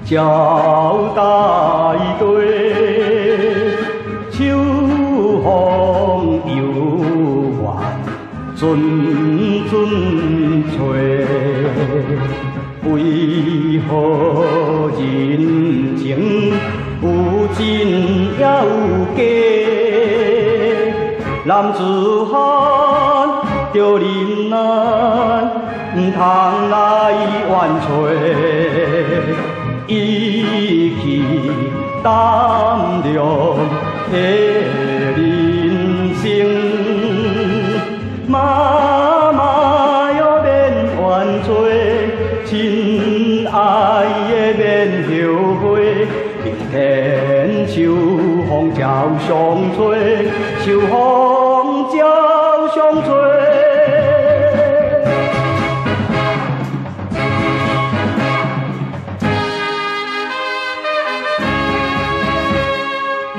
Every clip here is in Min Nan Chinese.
照大地，秋風猶原陣陣吹。為何人情有真也有假？男子漢著忍耐，毋通來怨吹，意氣膽量的人生。媽媽喲免怨吹，親愛的免後悔，明天秋風照常吹，秋風照常吹。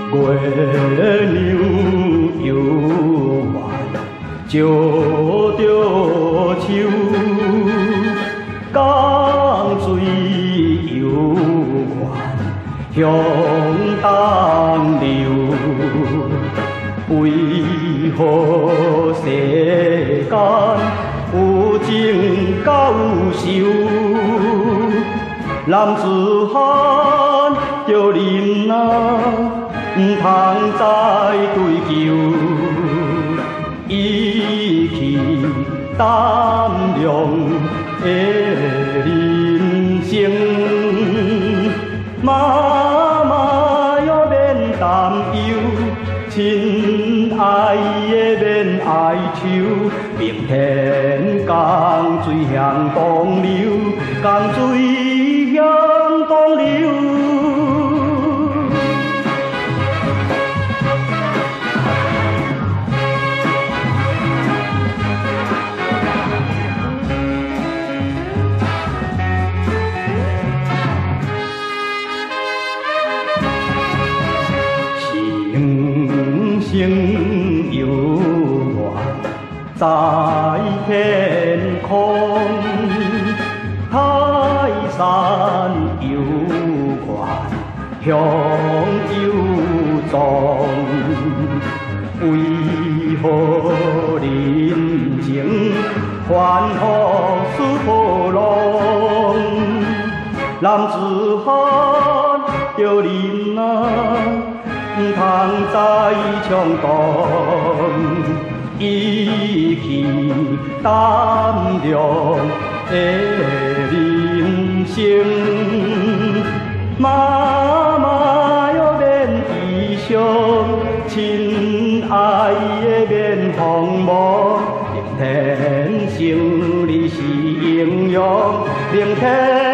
月娘猶原照著手，江水猶原向東流。為何世間有情甲有仇？男子漢著忍耐，毋通再追求，意氣膽量的人生。媽媽喲免擔憂，親愛的免哀愁，明天江水向東流，江水向東流。星猶原在天空，泰山猶原向右壯。為何人情反覆似波浪？男子漢著忍耐，毋通再衝動，意氣膽量的人生。媽媽喲免悲傷，親愛的免慌忙，明天勝利是英雄，明天。